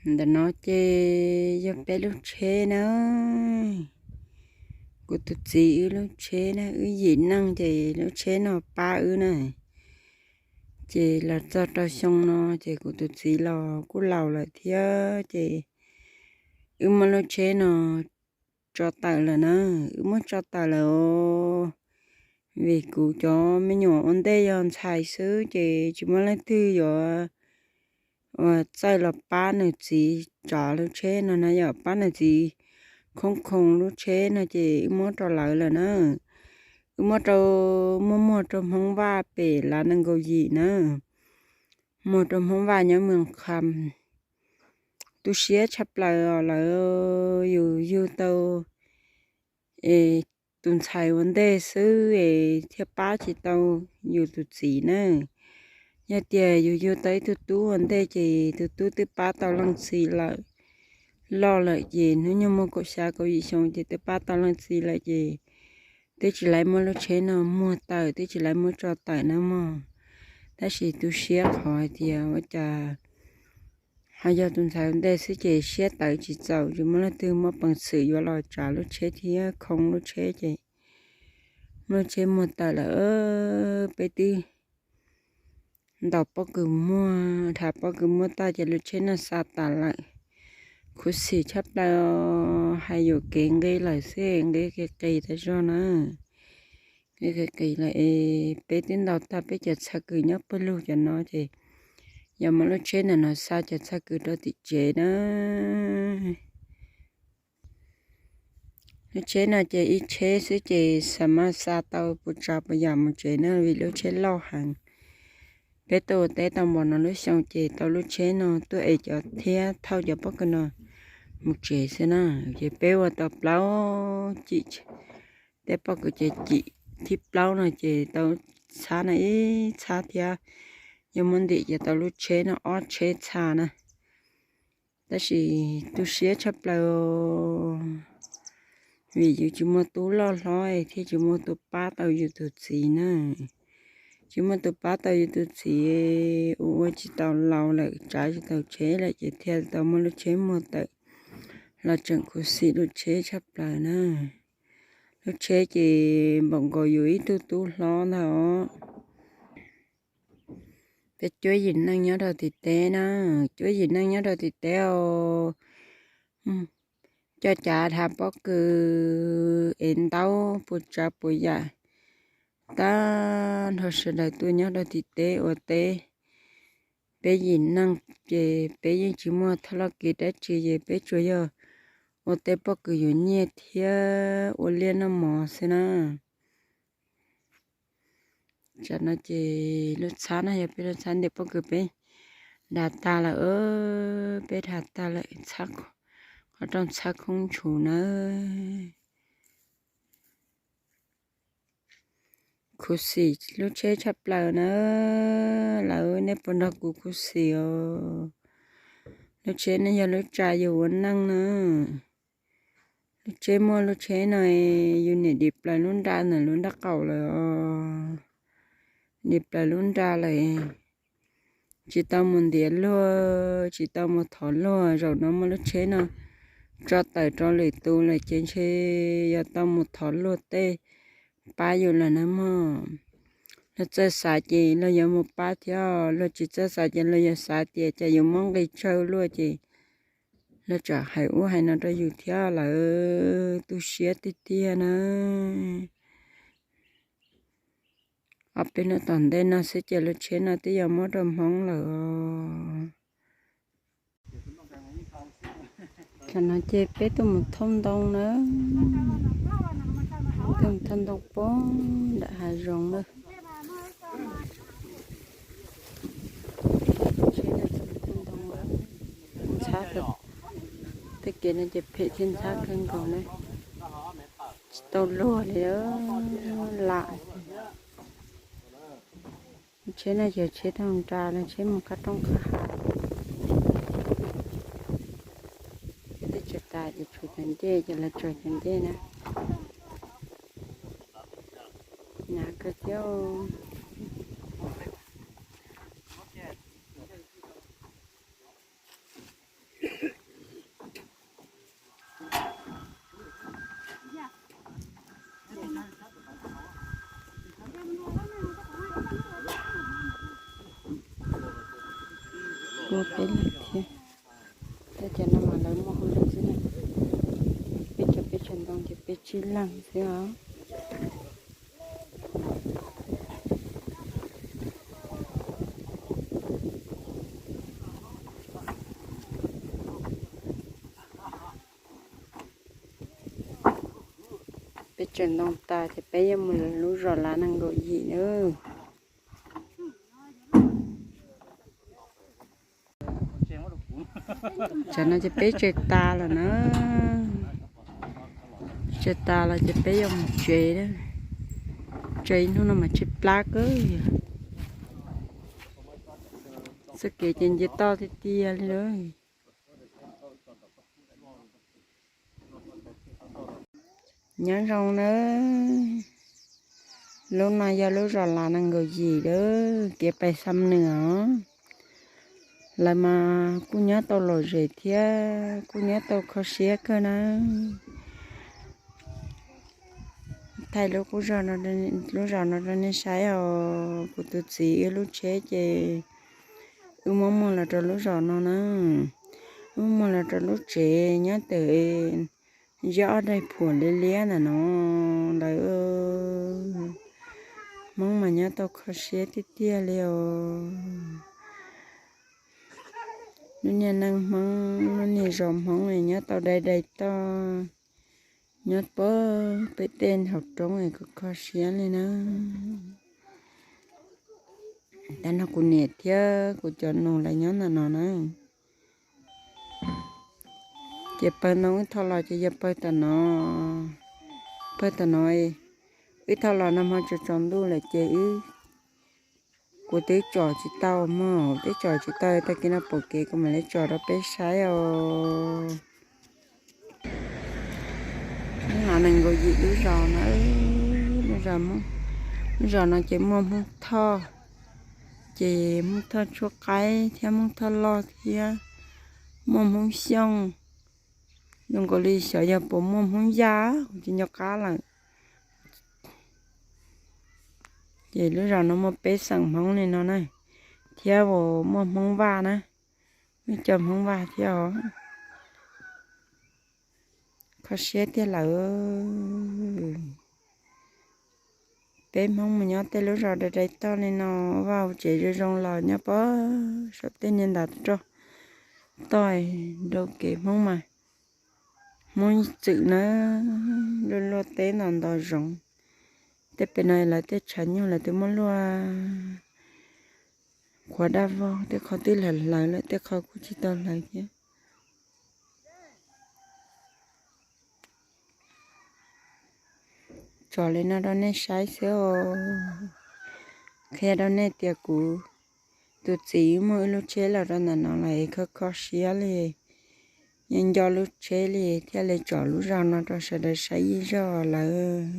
Ntawm no ces yog peb lub tsheb na, kuv tus txiv wb lub tsheb na, wb yim neej ces lub tsheb no pab wb na. Ces los txog rau xyoo no ces kuv tus txiv los kuj laus lawm thiab ces wb muab lub tsheb no tso tawm lawm na, wb muab tso tawm lawm os. Vim kuv cov me nyuam ua ntej yog ntxhais xwb ces tsis muaj leej twg yuav uas txawj los pab nws txiv tsav lub tsheb no na, yog pab nws txiv khoob khoos lub tsheb no ces wb muab rau lawv lawm na. Wb muab rau, muab muag rau Hmoob Vaj pem lav nees nkaum yim na, muag rau Hmoob Vaj nyob Moos Kham. Tu siab tshaj plaws os, lawv yus yug tau es tus ntxhais ua ntej xwb es thiaj pab tsis tau yus tus txiv na. Yog tias yus yug tau ib tug tub ua ntej ces tus tub twb pab tau leej txiv lawm, loj lawm ces hnub nyoog muaj kaum xya kaum yim xyoo ces twb pab tau leej txiv lawm ces twb tsis laib muab lub tsheb no muag tawm, twb tsis laib muab tso tawm na mog. Tab sis tu siab qhov hais tias ua cas ho yog tus ntxhais ua ntej xwb ces siab tawv tsis txaus, tsis muaj leej twg muaj peev xwm yuav los tsav lub tsheb thiab khoob lub tsheb ces muab lub tsheb muag tawm lawm. Peb twb ntaus pob kws muag, dhas pob kws muag tag ces lub tsheb no xa tas lawm. Khuv xim tshaj plaws, hais yuam kev nqi lawm xwb, nqi qis qis tas zog na. Nqi qis qis lawm es peb twb ntaus tag peb cov txhaj kws nyob pawg lug cov no ces yog muab lub tsheb ntawm no xa cov txhaj kws rau tim tsev na. Lub tsheb no ces ib tsheb xwb ces xa mas xa tau puas tsav puas yam mus tsev na, vim lub tsheb loj heev. Peb tuaj ua teb tau npaum no lub xyoo ces tau lub tsheb no tuaj es cov thiab thauj cov pob kws no mus tsev xwb na. Ces peb ua tau plaub cim, tej pob kws ces cim thib plaub no ces tau txhab no ib txhab thiab, yog muab ntim ces tau lub tsheb no ob tsheb txha na. Tab sis tu siab tshaj plaws vim yus tsis muaj tub loj hlob thiab tsis muaj tus pab tau yus tus txiv na. Tsis muaj tus pab tau yus tus txiv, ua ua tsis tau laus lawm, tsav tsis tau tsheb lawm ces thiaj tau muab lub tsheb muag tawm los tseem khuv xim lub tsheb tshaj plaws na. Lub tsheb ces npaum nkaus yus ib tug tub hlob ntag os. Peb cuab yim neej nyob rau tim teb na, cuab yim neej nyob rau tim teb os. Coj cav dhas pob kws es ntaub puas tsav puas yam tag nrho sawv daws tuaj nyob rau tim teb ua teb. Peb yim neej ces peb yeej tsis muaj thaj loj kev dab tsi ces peb tsuas yog ua teb pob kws yuav nyiaj thiab ua liaj noj mov xwb na. Tsam no ces lub txhab no yog peb lub txhab ntim pob kws peb dhas tag lawm, peb dhas tag lawm, qhov rooj txhab khoob ntshus nawb. Khuv xim lub tsheb tshaj plaws na, lawv nej puas nrog kuv khuv xim os? Lub tsheb no yog lub tsa yus ua neej na. Lub tsheb muaj lub tsheb no, yus niam dim plaws lub nra ntawm lub nrab qaum lawm os. Dim plaws lub nra lawm, tsis tau mus ntiav luag, tsis tau mus thov luag. Zaum no muaj lub tsheb no tso tawm rau lwm tus lawm ces ntshe yog tau mus thov luag tej pab yus lawm na mog. Luag txawj xav ces luag yuav mus pab thiab, luag tsis txawj xav ces luag yuav xav tias cas yus muab nqi tsawg luaj ces luag tsam hais ub hais no rau yus thiab lawm, tu siab tiag tiag na. Ob peb hnub tom ntej no xwb ces lub tsheb no twb yuav muab rau Hmoob lawm. Tam no ces peb tuaj mus thauj ntoo na, tuaj mus thauj ntoo pem nram hav zoov na. Ntxhab, tej kev no ces phem thiab ntxhab kawg nkaus na. Tsis tau luag li, lam. Tsheb no ces tsheb thauj nra los tsheb mus qab rooj qab hav. Twb tsis tas ces tshuav cov ncej ces lawv tsuas cov ncej na. Hnyav kawg thiab. Muaj peb leeg thiab. Tej cov no mas lawv muaj hauj lwm xwb na. Peb cov peb tsev ntoo ces peb tsib leeg xwb os. Peb tsev ntoo tas ces peb yuav mus lub zos Lav nees nkaum yim nawb. Tsam no ces peb tsev tas lawm na. Tsev tas los ces peb yuav mus tsev. Tsev ib hnub no mas tshaib plab kawg. Txoj kev ces nce toj tiag tiag li lawm. Nyob zoo nawb. Lub no yog lub zos Lav nees nkaum yim lawm, kev pais Xam Nws os. Lawv mas kuj nyob tau lom zem thiab kuj nyob tau kho siab kawg na. Thaij lub qub zos, lub zos no rau nej saib os. Kuv tus txiv wb lub tsheb ces wb muab muag los rau lub zos no na. Wb muag los rau lub tsev nyob ntawm zeb ob daig phuam liab liab ntawm no lawm. Hmoob mas nyob tau kho siab tiag tiag li os. Lub niag neej Hmoob, lub niag zos Hmoob nyob tau dai dai toj, nyob pem peb tej hauv roob es kuj kho siab li na. Tam no kuv niam thiab kuv cov nus lawv nyob ntawm no na. Ces pawg ntoo wb thauj los ces yog pawg tam no. Pawg tam no wb thauj los nag hmo tsaus tsaus ntuj lawm ces wb, kuv twb tsom tsis tau mog, twb tsom tsis tau, tag kis no pom kev kuv mam li tsom rau peb saib os. Lub no nees nkaum yim lub zos na, lub zos, lub zos no ces muaj Hmoob Thoj, ces Hmoob Thoj tshuab qaib thiab Hmoob Thoj loj thiab muaj Hmoob Xyooj. Zoo nkaus li xyov yog puas muaj Hmoob Yaj, kuv tsis nco qab lawm. Ces lub zos no muaj peb xeem Hmoob li no na, thiab muaj Hmoob Vaj na, muaj cov Hmoob Vaj thiab os. Kho siab tiag lawm. Peb Hmoob mus nyob tej lub zos dai dai toj li no, vaj hauv tsev zoo zoo los nyob pem saum tej niag ntav roj toj nrau kev Hmoob mas. Hmoob txwm na, luaj luaj teb nto nto zoov. Tej pem no lawv tej tshav nyuj lawv twb muab luaj qhuav daj vog, tej qhov twb hlawv hlawv lawm, tej qhov kuj tsis tau hlawv thiab. Tsom li no rau nej saib xwb os. Qhia rau nej tias kuv tus txiv muaj ib lub tsheb los rau ntawm no lawm, kho kho siab li, nco nco lub tsheb li thiaj li tsom lub zog no rau sawv daws saib ib zaug lawm.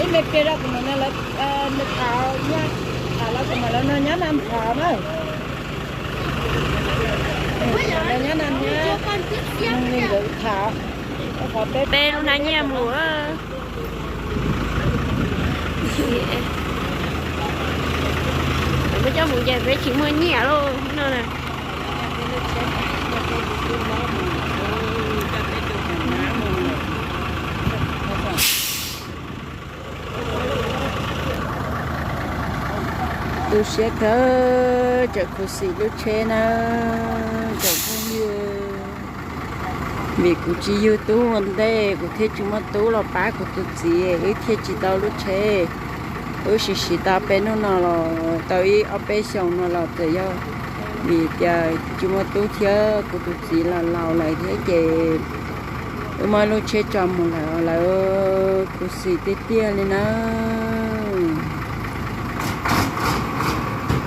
Ib me pliag rau kuv mam nrog lawv tham, tham los kuv mam nrog lawv nyob na, tham na. Lawv nyob na, nyob li nkawd tham. Peb lub hnab nyiaj mus. Peb coj mus ces peb tsis muaj nyiaj lauj no na. Tu siab kawg, tseem khuv xim lub tsheb na, tseem khuv xim. Vim kuv tsis yug tub ua ntej, kuv thiaj tsis muaj tub los pab kuv tus txiv, wb thiaj tsis tau lub tsheb. Wb siv siv tau peb hnub no los tau ib ob peb xyoos no los txawm yog vim tias tsis muaj tub thiab kuv tus txiv los laus lawm thiab ces wb muab lub tsheb tso mus lawm, lawv khuv xim tiag tiag li na.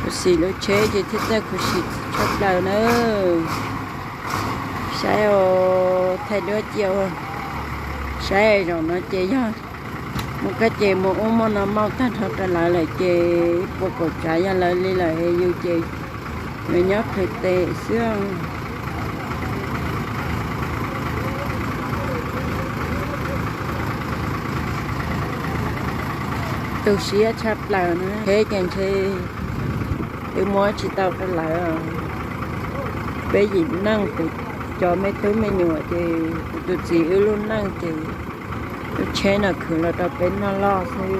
Khuv xim lub tsheb ces thiaj txawj khuv xim tshaj plaws na. Saib os, thaij duab cia ua saib, zaum no ces yog Mus koj ces mus ub muaj no mauj tag nrho rau lawv lawm ces ib puas kaum tsav yog lawv li lawm, yus ces yuav nyob plhws tes xwb. Tu siab tshaj plaws na, tsheb ces ntshe twb muab tsis tau rau lawv. Peb yim neej kuv cov me tub me nyuam ces kuv tus txiv wb lub neej ces lub tsheb no khwv los rau peb noj loj xwb,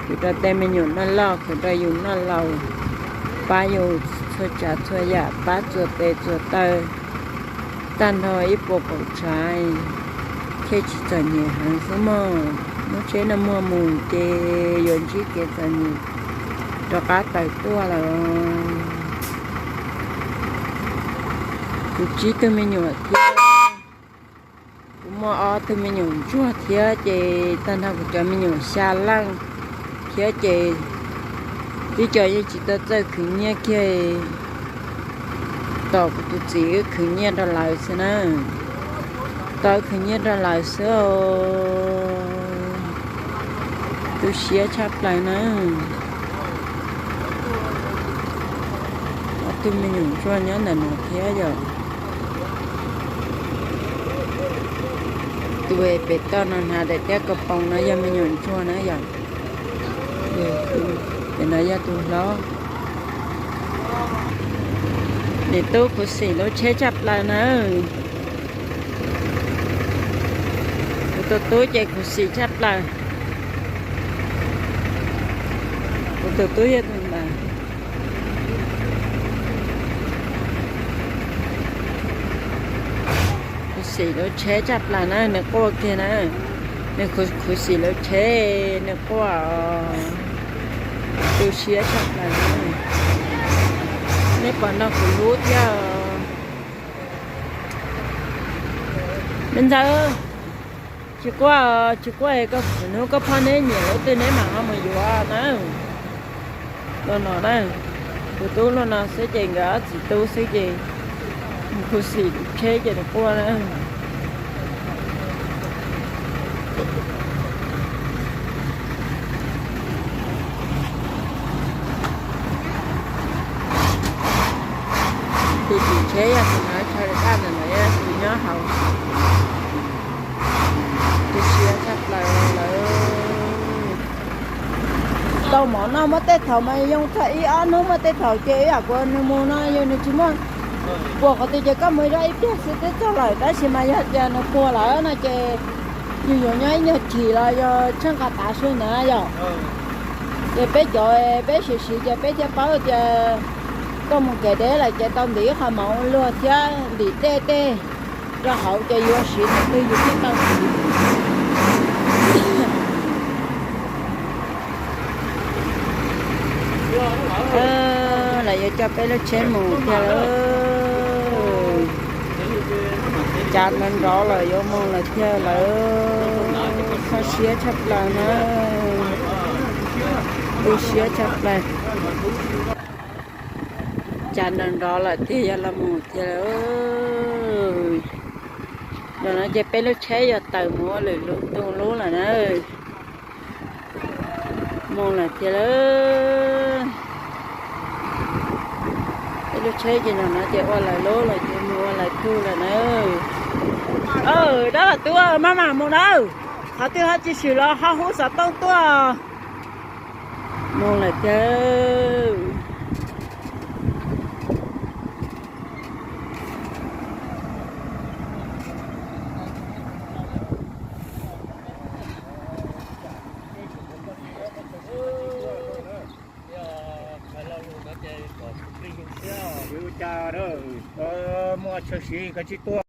khwv rau tej me nyuam noj loj, khwv rau yus noj laus, pab yus txhua tsav txhua yam, pab txuas tes txuas taw tag nrho ib puas kaum tsav, thiaj tsis txom nyem heev xwb mog. Lub tsheb no muag mus ces yuav ntsib kev txom nyem rov qab tawm tuaj lawm. Kuv tsib tug me nyuam thiab, kuv muaj ob tug me nyuam ntsuag thiab ces tag nrho kuv cov me nyuam xya leej thiab ces twb cov yeej tsis tau txawj khwv nyiaj kiag, tos kuv tus txiv wb khwv nyiaj rau lawv xwb na. Tos wb khwv nyiaj rau lawv xwb os. Tu siab tshaj plaws na. Ob tug me nyuam ntsuag nyob ntawm no thiab yom. Tus pem toj no hnav daim tiab ko poos no yog me nyuam ntsuag na yom. Pem no yog tus hlob. Niam tub khuv xim lub tsheb tshaj plaws na. Kuv tus tub ces khuv xim tshaj plaws. Kuv tus tub yog tus ntawd. Khuv xim lub tsheb tshaj plaws na, nws quaj kiag na. Nws khuv xim lub tsheb, nws quaj, tu siab tshaj plaws. Nej pom no kuv hlub thiab. Me ntxawg, tsis quaj, tsis quaj, koj hnub koj phob neb nyiam lub twg neb mam ho mus yuav na. Los no na, kuv tub los no xwb ces nkawd ob txiv tub xwb ces khuv xim tsheb ces nws quaj na. Tus txiv tsheb yog tus no, chaw daj ntawm no yog tus nyob hauv. Tu siab tshaj plaws lawm. Tau mov noj muaj tej thaum mas yoo txog ib ob hnub muaj tej thaum ces ib yam kuv nws mus no yog nws tsis muaj puas qhov twg ces koj mus zoj ib pliag xwb twb txog lawm, tab sis mas yog tias nws puas lawm no ces yus yuav nyob ib nyuag chim los yog tsheej nqa tav su ntawd yom. Ces peb cov peb siv siv ces peb thiaj paub tias koj mus kev deb lawm ces tau ntim ib qho mov ua luag thiab ntim tej tej rau hauv ces yuav siv thaum twg yus thiaj tau siv. Lawv yuav coj peb lub tsheb mus thiab lawm. Cav nrov nrov lawm, yuav mus lawm thiab lawm. Kho siab tshaj plaws na. Tu siab tshaj plaws. Cav nrov nrov lawm tiag, yuav los mus thiab lawm. Zaum no ces peb lub tsheb yuav tawm mus ua lwm tus lub lawm na. Mus lawm thiab lawm. Peb lub tsheb ces zaum no ces ua lawv lub lawm ces mus ua lawv tug lawm na. Dab laug tub, maj mam mus na. Qhov twg ho tsis swm los ho hu xov tooj tuaj. Mus lawm thiab. Muaj tshawb siv koj tsis tuaj.